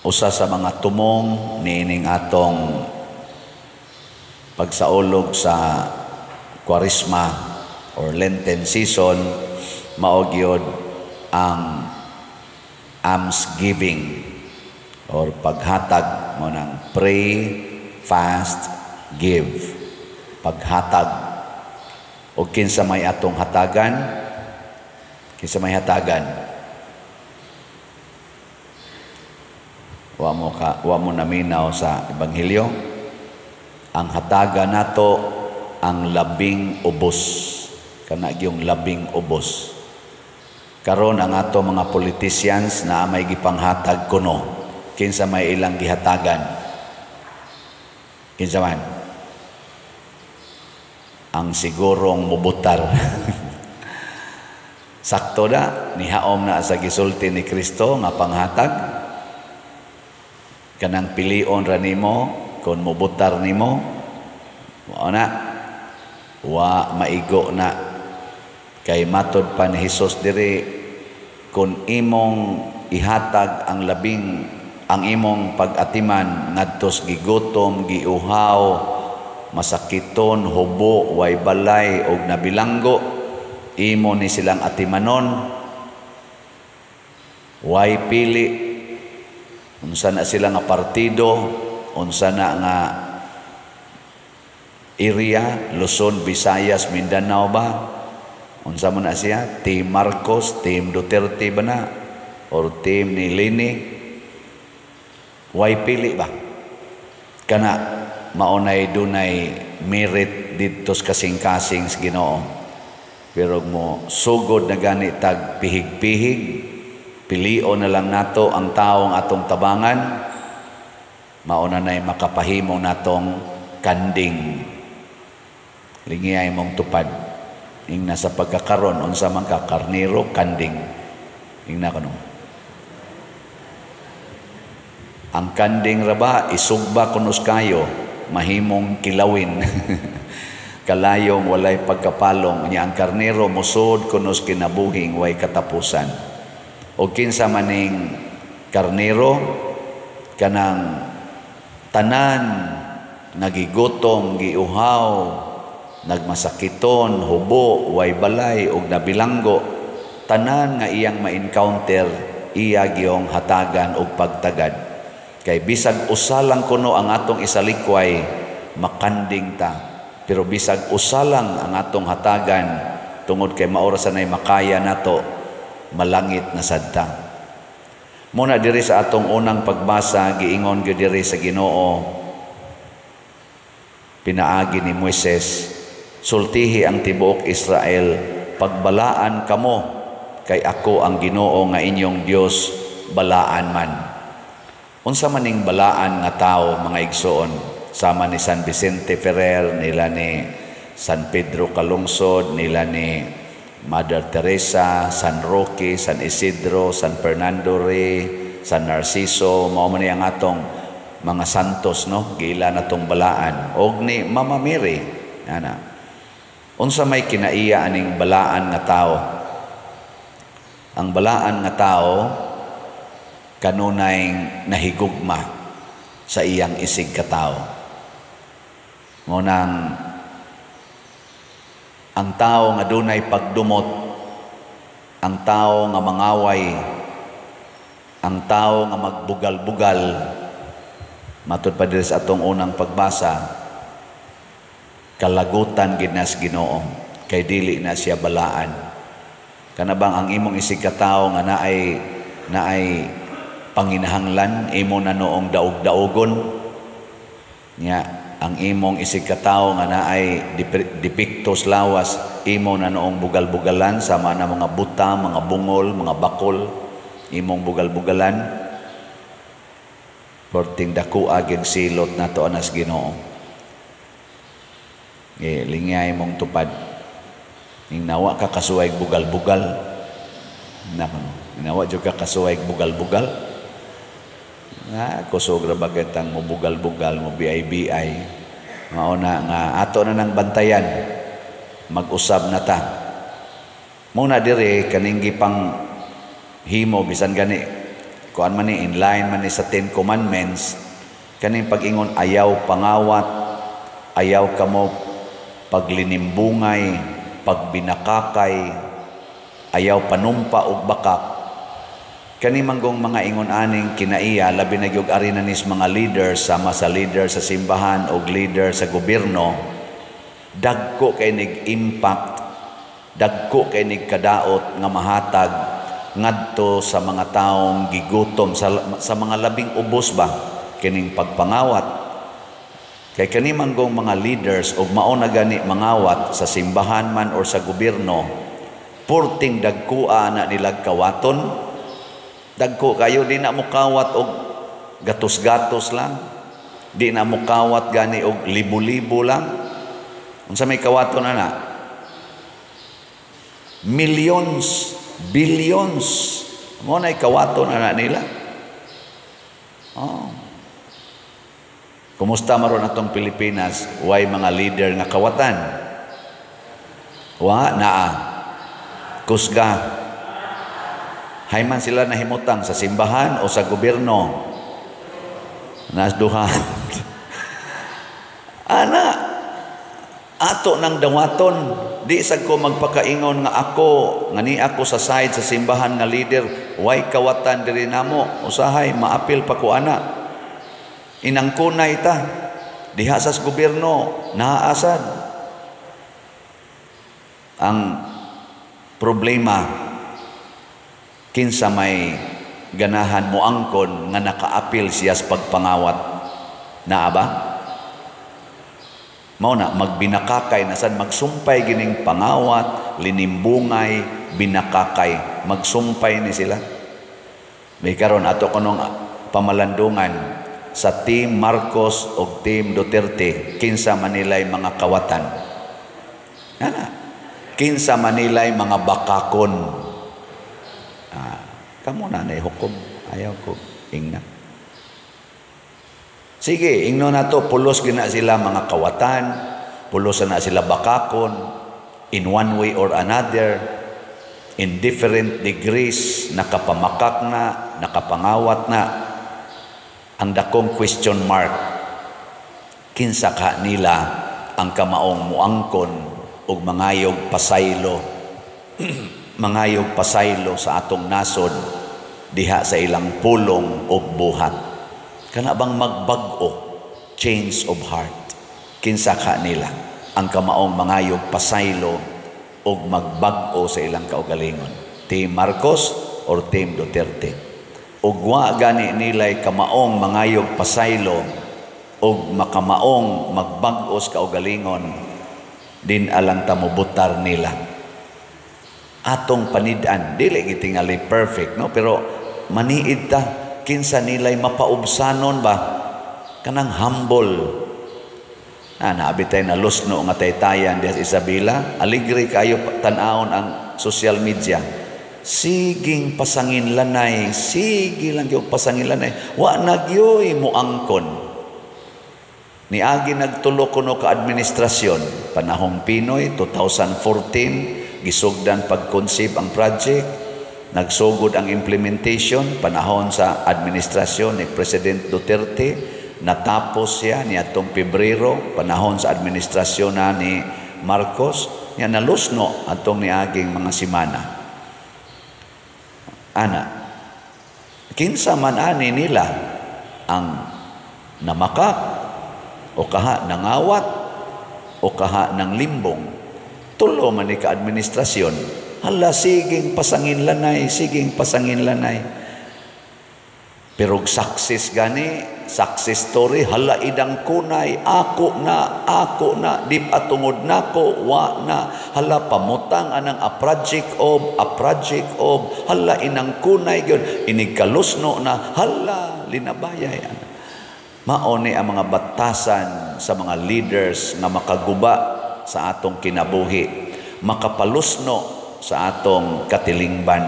Usa sa mga tumong niining atong pagsaulog sa Kwaresma or Lenten season mao gyud ang almsgiving or paghatag mo ng pray, fast, give. Paghatag. O kinsa may atong hatagan? Kinsa may hatagan? Wa mo naminaw sa ebanghelyo. Ang hatagan nato ang labing ubos. Kana gyung labing ubos. Karon ang ato mga politicians na may gipanghatag kuno. Kinsa may ilang gihatagan? Kinsa man? Ang sigurong mubutar. Sakto na, nihaom na sa gisulti ni Kristo nga panghatag. Kanang pilion ra nimo kung mubutar nimo, mao na, wa maigo na. Kay matod pa ni Hesus diri, kung imong ihatag ang labing ang imong pag-atiman ngadtos gigutom, giuhaw, masakiton, hubo, way balay og nabilanggo, imo ni silang atimanon, way pili unsa na sila nga partido, unsa na nga area, Luzon, Visayas, Mindanao ba, unsa man na siya, Team Marcos, Team Duterte ba na, or Team ni Leni, way pili ba? Kana maunay dunay merit didto sa kasing-kasing sa Ginoo. Pero mo sugod na gani tag pihig-pihig, pilion na lang nato ang taong atong tabangan, mauna na'y makapahimo natong kanding. Lingiyay mong tupad. Ingna sa pagkakaron, unsa man ka, karnero, kanding. Ingna kuno. Ang kanding raba, isugba kunos kayo, mahimong kilawin. Kalayong walay pagkapalong. Nya ang karnero, musod kunos kinabuhing way katapusan. O kinsa maning karnero, kanang tanan, nagigutom, giuhaw, nagmasakiton, hubo, way balay, og nabilanggo, tanan nga iyang ma-encounter, iya giyong hatagan og pagtagad. Kay bisag usa lang kuno ang atong isalikway, makanding ta. Pero bisag usa lang ang atong hatagan, tungod kay maora sanay makaya nato, malangit na sad ta. Muna diri sa atong unang pagbasa, giingon gyud diri sa Ginoo, pinaagi ni Moises, sultihi ang tibuok Israel, pagbalaan kamo, kay ako ang Ginoo nga inyong Dios, balaan man. Unsa maning balaan nga tawo, mga igsoon, sama ni San Vicente Ferrer, nila ni San Pedro Calungsod, nila ni Mother Teresa, San Roque, San Isidro, San Fernando Rey, San Narciso, mao man ni ang atong mga santos, no? Giila na tong balaan. Og ni Mama Mary, ana. Unsa may kinaiya aning balaan nga tawo? Ang balaan nga tawo kanunay nahigugma sa iyang isig katao. Ngunang ang tao nga dunay pagdumot, ang tao nga mangaway, ang tao nga magbugal-bugal, matud pa diri sa atong unang pagbasa, kalagutan gid na sa Ginoo, kay dili na siya balaan. Kana bang ang imong isig katao nga naay panginahanglan, imo na noong daog-daogon, nya ang imong isig katao nga naay depektos lawas, imo na noong bugal-bugalan sama na mga buta, mga bungol, mga bakol, imong bugal-bugalan. Perting dako aging silot nato anas Ginoo. Lingay mong tupad. Ing nawa ka kasuway bugal-bugal. Nako, nawa jud ka kasuway bugal-bugal. Nga kusog ra ba kitang mobugal-bugal, mo BI-BI. Mao na nga ato na nang bantayan. Mag-usab na ta. Muna dire kaning gipang himo bisan gani Kuan man ni, in line man ni sa Ten Commandments, kaning pag-ingon ayaw pangawat, ayaw kamo paglinimbungay, pagbinakakay, ayaw panumpa og bakak. Kani manggong mga ingon aning kinaiya, labi na gyud ari na nis mga leaders, sama sa leader sa simbahan og leader sa gobyerno, dagko kay nig impact, dagko kay nig kadaot nga mahatag ngadto sa mga taong gigutom, sa mga labing ubos ba kining pagpangawat. Kay kani manggong mga leaders og mao na gani mangawat sa simbahan man or sa gobyerno, purting dagkoa na nilag kawaton. Dagko kayo, di na mo kawat og gatos-gatos lang, di na mo kawat gani og libo-libo lang. Unsa may kawaton ana? Millions, billions mo na kawaton ana nila. Oh. Kumusta maron atong Pilipinas? Way mga leader nga kawatan? Wa naa. Kusga. Hay man sila nahimutang sa simbahan o sa gobyerno. Nas duha. Ana, ato nang dawaton. Di sad ko magpakaingon nga ako, nga ni ako sa side sa simbahan nga leader, way kawatan diri namo. Usahay maapil pa ko ana. Inangkunay ta diha sa gobyerno, naasad. Ang problema, kinsa may ganahan moangkon nga nakaapil siya sa pagpangawat? Naa ba? Mao na magbinakakay na sad, magsumpay gining pangawat, linimbungay, binakakay, magsumpay ni sila. May karon ato kunong pamalandungan sa Team Marcos o Team Duterte, kinsa manilay mga kawatan? Ana, kinsa manilay mga bakakon? Kamo na nay hukom, ayaw ko ingna. Sige, ingno na to, pulos gina sila mga kawatan, pulos na sila bakakon, in one way or another, in different degrees, nakapamakak na, nakapangawat na. Ang dakong question mark, kinsa ka nila ang kamaong muangkon ug mangayog pasaylo, mangayog pasaylo sa atong nasod diha sa ilang pulong ug buhat? Kana bang magbag-o, change of heart? Kinsa ka nila ang kamaong mangayog pasaylo ug magbag-o sa ilang kaugalingon? Team Marcos or Team Duterte? Ug wa gani nilay kamaong mangayog pasaylo ug makamaong magbag-o sa kaugalingon, din alang ta mobutar nila. Atong panid-an, dili gitingali perfect, no? Pero maniid ta, kinsa nilay mapaubsanon ba, kanang humble na naabi tay na lusno nga taytayan diha sa Isabela. Aligre kayo tan-awon ang social media, siging pasangin lanay, sige lang gyud pasangin lanay, wa na gyoy moangkon. Niagi nagtulo kuno ka administrasyon, panahong Pinoy, 2014 gisugdan pag-conceive ang project, nagsugod ang implementation panahon sa administrasyon ni President Duterte, natapos siya niadtong Pebrero, panahon sa administrasyon na ni Marcos, niya nalusno atong niaging mga semana. Ana, kinsa man ani nila ang namakak o kaha nangawat o kaha ng limbong? Tulo man ni ka administrasyon. Hala, siging pasangin lanay, siging pasangin lanay. Pero success gani, success story, hala idang kunay, ako na, di patungod nako, wa na, hala pamutang anang a project of, a project of, hala inang kunay gyud, inigkalusno na, hala linabayay. Mao ni ang mga batasan sa mga leaders nga makaguba sa atong kinabuhi, makapalusno sa atong katilingban.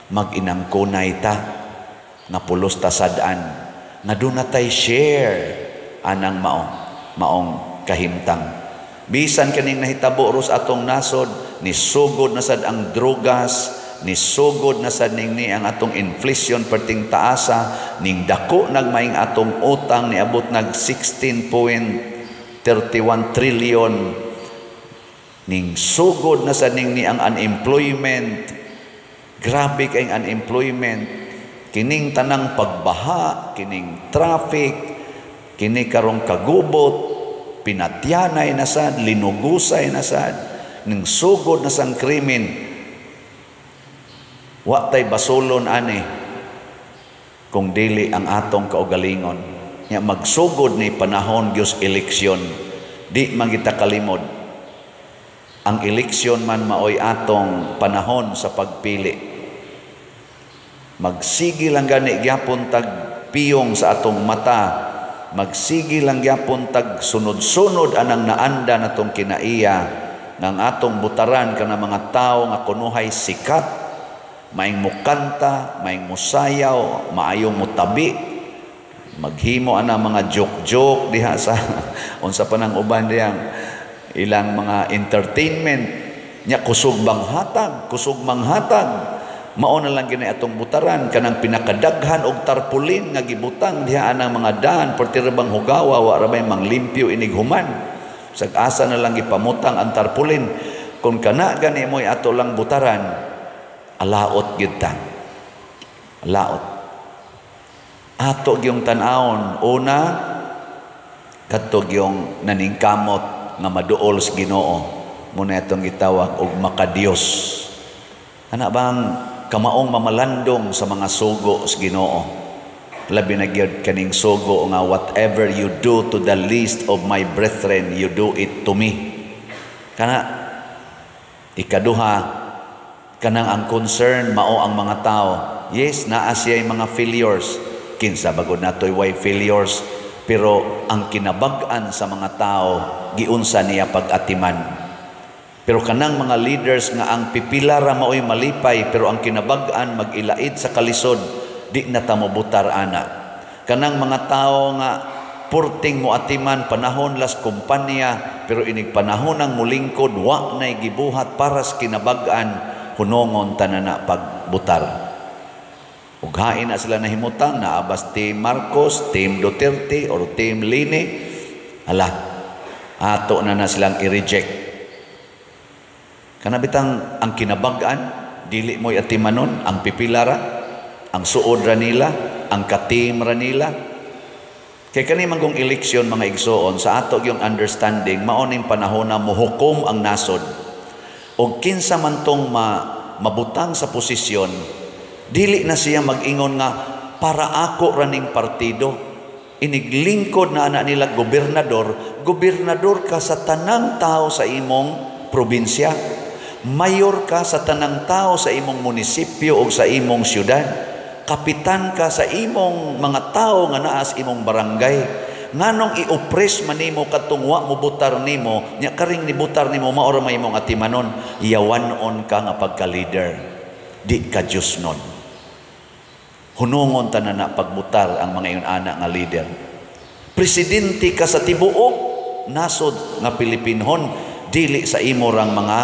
Mag-inang kunay ta, nga pulos ta sad-an, nga doon na tay share anang maong kahimtang. Bisan kaning nahitabo ros atong nasod, nisugod na sad ang drogas, ni sugod na sad ning ni ang atong inflation perting taasa, ning dako nagmaing atong utang, niabot nag 16.31 trillion, ning sugod na sad ning ni ang unemployment. Grabe kay unemployment, kining tanang pagbaha, kining traffic, kini karong kagubot, pinatyanay na sad, linugusay na sad, ning sugod na sang krimen. Wa tay basolon ani kung dili ang atong kaugalingon. Nya magsugod ni panahon gyud eleksyon, di man kita kalimod. Ang eleksyon man maoy atong panahon sa pagpili. Magsigi lang gani gyapon tag piyong sa atong mata, magsigi lang gyapon tag sunod-sunod anang naanda natong kinaiya ng atong butaran kana mga tawo nga kunuhay sikat, maing mukanta, maing musayaw, maayong mutabi, maghimo ana mga joke-joke diha sa unsa pa nang uban diyang ilang mga entertainment nya, kusog bang hatag, kusog manghatag. Mao na lang gini atong butaran kanang pinakadaghan og tarpaulin nga gibutang diha anang mga daan, perti ra bang hugawa, wa ra bay manglimpyo inig human. Sag asa na lang gipamutang ang tarpaulin. Kung kana gani mo'y ato lang butaran, alaot gyud ta. Alaot. Ato gyung tan-awon una kadto gyung naningkamot nga maduol sa Ginoo, muna itong gitawag og makadiyos. Ana bang kamaong mamalandong sa mga sugo sa Ginoo? Labi na gyud kaning sugo nga "Whatever you do to the least of my brethren, you do it to me." Kana ikaduha, kanang ang concern mao ang mga tao. Yes, naa siya mga failures. Kinsa bagod natoy way failures? Pero ang kinabag-an sa mga tao, giunsa niya pag-atiman. Pero kanang mga leaders nga ang pipila ra maoy malipay pero ang kinabag-an mag-ilaid sa kalisod, di na ta mobutar ana. Kanang mga tao nga purting mo atiman panahon las kumpanya, pero inig panahon ang mulingkod wa nay gibuhat para sa kinabag-an, hunongon tanana pagbutar. Ug hain na sila nahimutang, naabas Team Marcos, Team Duterte or Team Leni, ala, ato na na silang i-reject. Kana bitang ang kinabag-an dili mo'y atimanon, ang pipila ra, ang suod ra nila, ang ka-team ra nila. Kay kani man kung eleksyon, mga igsoon, sa ato yung understanding, mao ning panahon na mohukom ang nasod. Og kinsa man tong mabutang sa posisyon, dili na siya mag-ingon nga para ako raning partido. Iniglingkod na anak nila gobernador, gobernador ka sa tanang tao sa imong probinsya. Mayor ka sa tanang tao sa imong munisipyo o sa imong syudad. Kapitan ka sa imong mga tao nga naa sa imong barangay. Nganong i-oppress man nimo kadtong wa mo butar nimo, nya karing nibutar nimo mao ra may imong atimanon, yawan-on ka nga pagka-leader. Di ka Diyos nun. Hunungon tanan na pagbutar ang mga iyon ana nga leader. Presidente ka sa tibuok nasod nga Pilipinhon, dili sa imo rang mga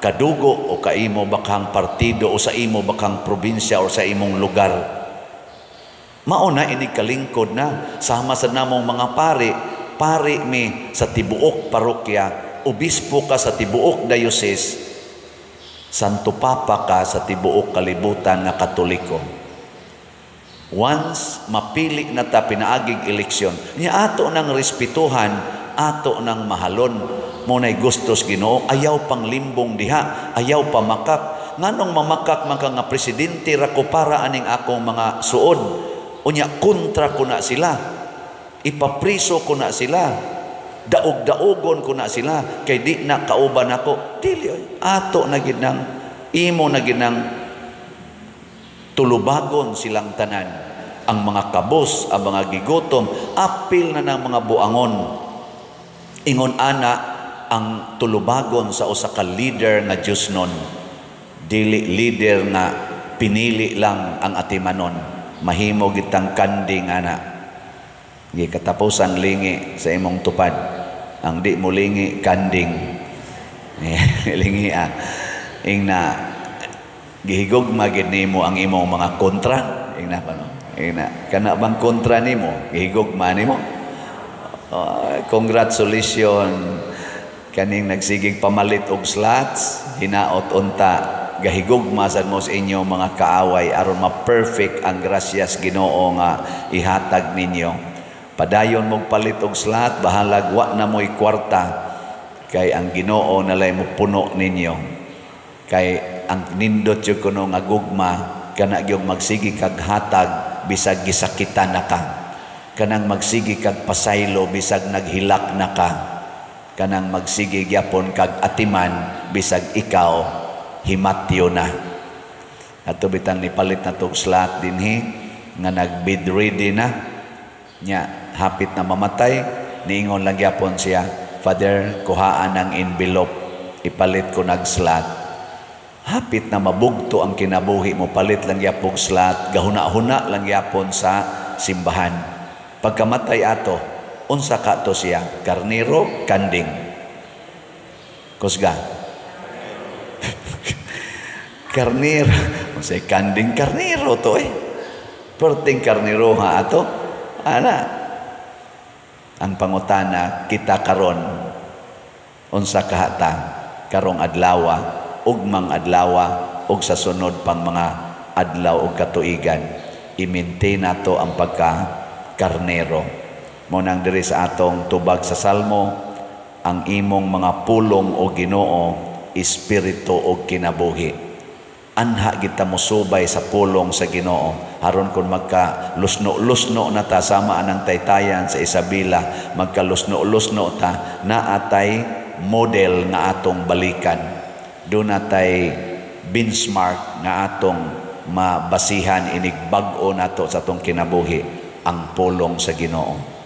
kadugo o kaimo bakang partido o sa imo bakang probinsya o sa imong lugar. Mao na ini kalingkod na sama sa namong mga pari, pari mi sa tibuok parokya, obispo ka sa tibuok diocese, Santo Papa ka sa tibuok kalibutan nga Katoliko. Once mapili na ta pinaagig eleksyon, niya ato nang respetuhan, ato nang mahalon. Muna'y gustos Ginoo, ayaw pang limbong diha, ayaw pa makak. Nganong mamakak man ka nga presidente ra ko para aning akong mga suod? Unya kontra ko na sila. Ipapriso ko na sila. Daog-daogon ko na sila kay di na kauban ako. Dili oy, ato na gid nang imo na gid nang tulubagon silang tanan. Ang mga kabos, ang mga gigutom, apil na ng mga buangon. Ingon ana ang tulubagon sa usa ka leader nga Dios nun. Dili leader nga pinili lang ang atimanon. Mahimo gitang kanding ana. Gikatapusan lingi sa imong tupad. Ang di mo lingi, kanding. Lingi ah. Ingna Gihigugma gid nimo ang imong mga kontra. Ingna pa, no? Ingna. Kana bang kontra nimo? Gihigugma nimo? Congratulations kaning nagsigig pamalit og slots, hinaot unta gahigugma sad mo sa inyong mga kaaway aron ma-perfect ang grasyas Ginoo nga ihatag ninyo. Padayon mong palit og slot, bahalag wa na mo'y kwarta, kay ang Ginoo nalay mo puno ninyo. Kay ang nindot yung kuno nga gugma, kana gyud magsigi kag hatag bisag gisakitan na ka. Kanang magsigi kag pasaylo bisag naghilak na ka. Kanang magsigi gyapon kag atiman bisag ikaw himatyo na. Ato bitang nipalit na tog slot dinhi nga nag-bed ready na nya, hapit na mamatay, niingon lang gyapon siya, "Father, kuhaan ang envelope, ipalit ko nag slot." Hapit na mabugto ang kinabuhi mo, palit lang gyapon slot, gahuna-huna lang gyapon sa simbahan. Pagkamatay ato, unsa ka to siya? Karniro, kanding? Kusga. Karniro. Unsay kanding? Karniro to eh. Perting karniro ha ato. Ana. Ang pangutana, kita karon, unsa kahata karong adlawa, ugmang adlawa, ug sa sunod pang mga adlaw ug katuigan? I-maintain nato ang pagka karnero. Mo nang diri sa atong tubag sa Salmo, "Ang imong mga pulong, o Ginoo, espiritu og kinabuhi." Anha kita mosubay sa pulong sa Ginoo aron kon magka lusno-lusno na ta, sama anang taytayan sa Isabela, magka lusno-lusno ta, naatay model nga atong balikan, do natay benchmark nga atong mabasihan inig bag-o nato sa atong kinabuhi, ang pulong sa Ginoo.